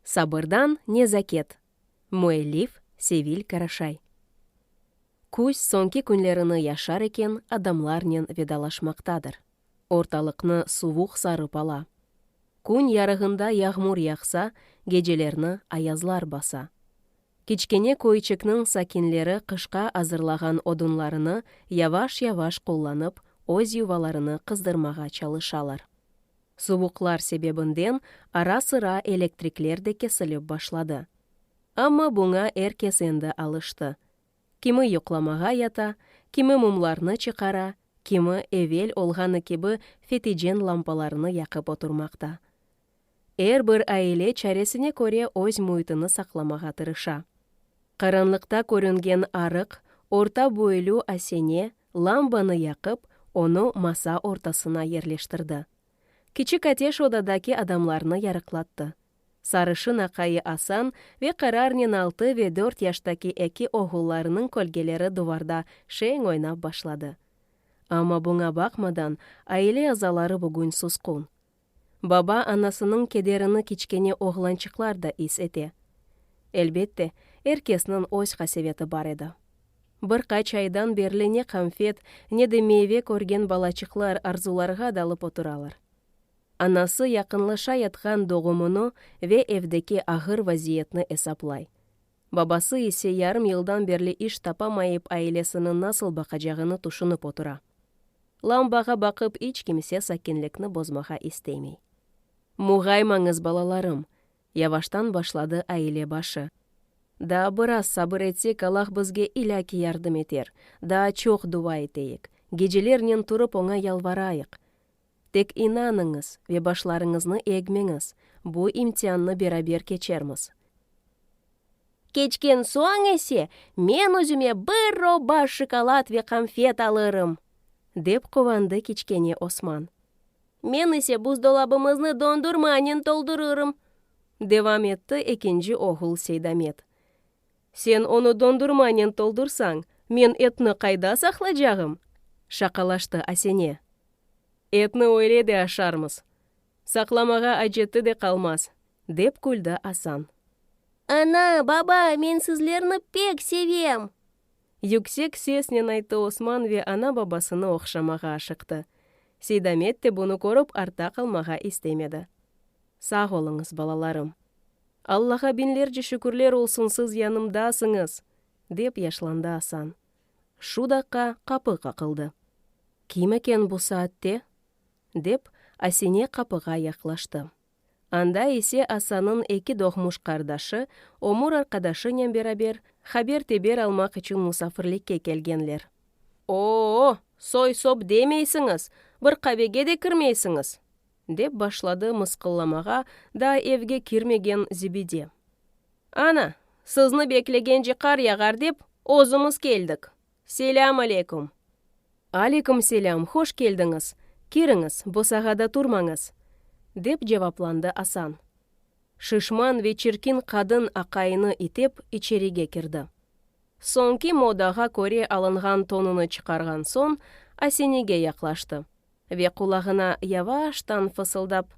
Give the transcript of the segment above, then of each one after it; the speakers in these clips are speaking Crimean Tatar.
Sabırdan nezaket. Müellif, Sevil Karaşay. Küz soñki künlerini yaşar eken, adamlarnen vedalaşmaqtadır. Ortalıqnı suvuq sarıp ala. Kün yarığında yağmur yağsa, gecelerni ayazlar basa. Kiçkene köyçikniñ sakinleri qışqa azırlağan odunlarını yavaş-yavaş qullanıp, öz yuvalarını qızdırmağa çalışalar. Suvuqlar sebebinden ara-sıra elektrikler de kesilip başladı, amma buña er kes endi alıştı. Kimi yuqlamağa yata, kimi mumlarnı çıqara, kimi evel olğanı kibi feticen lampalarını yaqıp oturmaqta. Er bir aile çaresine köre öz müitini saqlamağa tırışa. Qaranlıqta körüngen arıq, orta boylu Asene lambanı yaqıp, onı masa ortasına yerleştirdi. Kiçik ateş odadaki adamlarnı yarıqlattı. Sarışın aqayı Asan ve qararnen altı ve dört yaştaki eki oğullarınıñ kölgeleri duvarda şeñ oynap başladı. Amma buña baqmadan, aile azaları bugün susqun. Baba, anasınıñ kederini kiçkene oğlançıqlar da is ete. Elbette, er kesniñ öz qaseveti bar edi. Bir qaç aydan berli ne qamfet, ne de meyva körgen balaçıqlar arzularğa dalıp oturalar. Anası yaqınlaşayatqan doğumını ve evdeki ağır vaziyetni esaplay, babası ise yarım yıldan berli iş tapamayıp, ailesini nasıl baqacağını tüşünip otura. Lambağa baqıp, iç kimse sakinlikni bozmağa istemey. Muğaymañız, balalarım, yavaştan başladı aile başı, daa biraz sabır etsek, Allah bizge ilâki yardım eter, daa çoq dua eteyik, gecelernen turıp Oña yalvarayıq. Tek inanıñız ve başlarıñıznı egmeñiz, bu imtiannı beraber keçermiz. Keçken soñ ise, men özüme bir oba şokolad ve qamfet alırım, dep quvandı kiçkene Osman. Men ise buzdolabımıznı dondurmanen toldurırım, devam etti ekinci oğul Seydamet. Sen onı dondurmanen toldursañ, men etni qayda saqlaycağım, şaqalaştı Asene. Etni öyle de aşarmız, saqlamağa aceti de qalmaz, dep küldi Asan. Ana, baba, men sizlerni pek sevem! Yüksek sesnen ayttı Osman ve ana-babasını ohşamağa aşıqtı. Seydamet te bunı körip, artta qalmağa istemedi. Sağ oluñız, balalarım, Allağa biñlerce şükürler olsun, siz yanımdasıñız, dep yaşlandı Asan. Şu daqqa qapı qaqıldı. Kim eken bu saatte, dep, Asene qapığa yaqlaştı. Anda ise Asannıñ eki doğmuş qardaşı ömür arqadaşınen beraber haber-teber almaq içün musafirlikke kelgenler. O-o-o, soy-sop demeysiñiz, bir qavege de kirmeysiñiz, dep başladı mısqıllamağa daa evge kirmegen Zibide. Ana, sizni beklegence qar yağar dep, özümiz keldik. Selâm aleyküm! Aleyküm selâm, hoş keldiñiz, kiriñiz, bosağada turmañız, dep cevaplandı Asan. Şişman ve çirkin qadın aqayını itep, içerige kirdi. Soñki modağa köre alınğan tonunı çıqarğan soñ, Asenege yaqlaştı ve qulağına yavaştan fısıldap: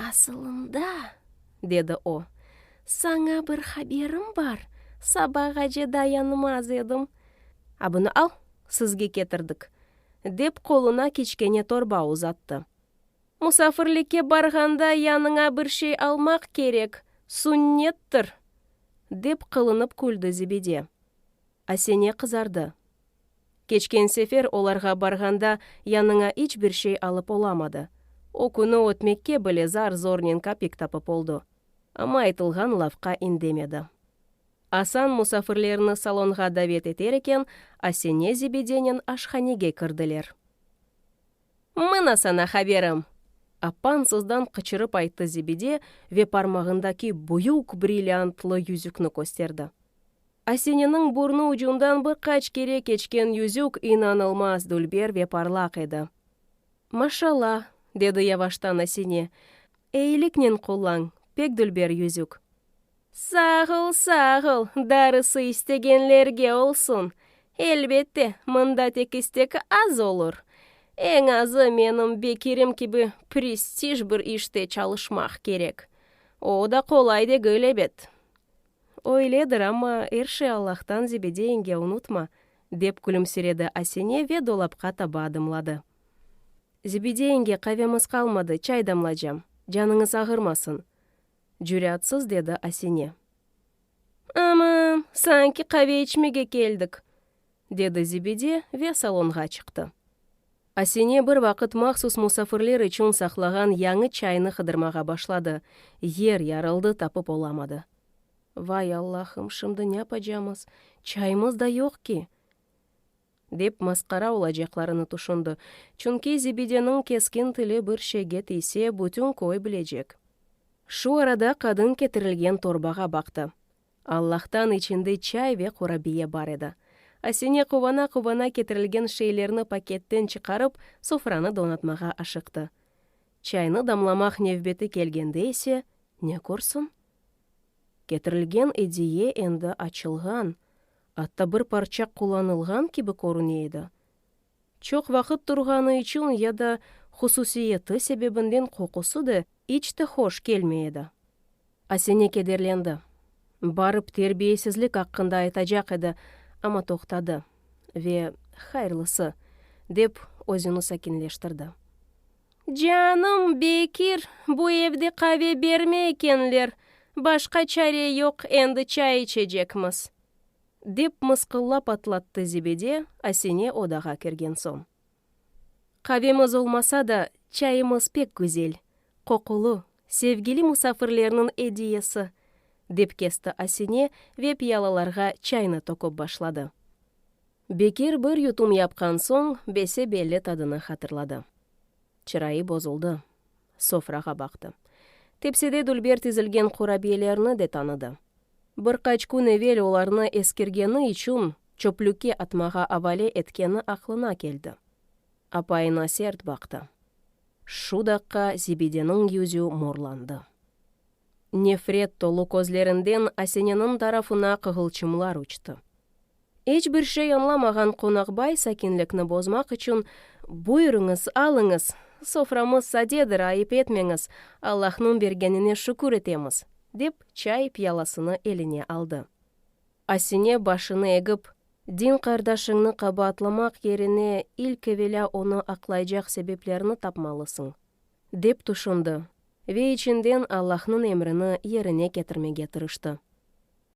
Asılında, dedi o, saña bir haberim bar, sabağace dayanmaz edim. A bunı al, sizge ketirdik, dep qoluna kiçkene torba uzattı. Musafirlikke barğanda yanıña bir şey almaq kerek, sunnettir, dep qılınıp küldi Zibide. Asene qızardı. Keçken sefer olarğa barğanda yanına iç bir şey alıp olamadı. O künü ötmekke bile zar-zornen kapik tapıp oldı, amma aytılğan lafqa indemedi. Asan musafirlerni salonğa davet eter eken, Asene Zibidenen aşhanege kirdiler. Mına saña haberim! Apansızdan qıçırıp ayttı Zibide ve parmağındaki büyük brilliantlı yüzükni kösterdi. Aseneniñ burnu ucundan bir qaç kere keçken yüzük inanılmaz dülber ve parlaq edi. Maşalla, dedi yavaştan Asene, eyiliknen qullañ, pek dülber yüzük. Sağ ol, sağ ol, darısı istegenlerge olsun. Elbette, mında tek istek az olur. Eñ azı menim Bekirim kibi prestij bir işte çalışmaq kerek. O da qolay degil elbet. Öyledir amma, er şey Allahtan, Zibide yenge, unutma, dep külümsiredi Asene ve dolapqa taba adımladı. Zibide yenge, qavemiz qalmadı, çay damlaycam, canıñız ağırmasın, cüratsız dedi Asene. Aman, sanki qave içmege keldik, dedi Zibide ve salonğa çıqtı. Asene bir vaqıt mahsus musafirler içün saqlağan yañı çaynı qıdırmağa başladı, yer yarıldı, tapıp olamadı. Vay, Allahım, şimdi ne yapacağımız, çayımız da yoq ki, dep masqara olacaqlarını tüşündi, çünki Zibideniñ keskin tili bir şeyge tiyse, bütün köy bilecek. Şu arada qadın ketirilgen torbağa baqtı. Allahtan içinde çay ve qurabiye bar edi. Asene quvana-quvana ketirilgen şeylerni paketten çıqarıp, sofranı donatmağa aşıqtı. Çaynı damlamaq nevbeti kelgende ise, ne körsin? Ketirilgen ediye endi açılğan, atta bir parça qullanılğan kibi körüne edi. Çoq vaqıt turğanı içün ya da hususiyeti sebebinden qoqusı da iç te hoş kelmey edi. Asene kederlendi, barıp terbiyesizlik aqqında aytacaq edi, amma toqtadı ve hayırlısı, dep özüni sakinleştirdi. Canım, Bekir, bu evde qave bermey ekenler, başqa çare yoq, endi çay içecekmiz, dep mısqıllap atlattı Zibide, Asene odağa kirgen soñ. Qavemiz olmasa da, çayımız pek güzel, qoqulı, sevgili musafirlerniñ ediyesi, dep kesti Asene ve piyalarğa çaynı tökip başladı. Bekir bir yutum yapqan soñ, bese-belli tadını hatırladı. Çırayı bozuldı, sofrağa baqtı. Tepside dülber tizilgen qurabiyelerni de tanıdı. Bir qaç kün evel olarnı eskirgeni içün çöplükke atmağa avale etkeni aqlına keldi. Apayına sert baqtı. Şu daqqa Zibideniñ yüzü morlandı. Nefret tolu közlerinden Aseneniñ tarafına qığılçımlar uçtı. İç bir şey añlamağan qonaqbay sakinlikni bozmaq içün: Buyurıñız, alıñız, soframız sadedir, ayıp etmeñiz, Allahnıñ bergenine şükür etemiz, dep, çay piyalasını eline aldı. Asene başını egip: Din qardaşıñnı qabaatlamaq yerine, ilk evelâ onı aqlaycaq sebeplerni tapmalısıñ, dep tüşündi ve içinden Allahnıñ emrini yerine ketirmege tırıştı.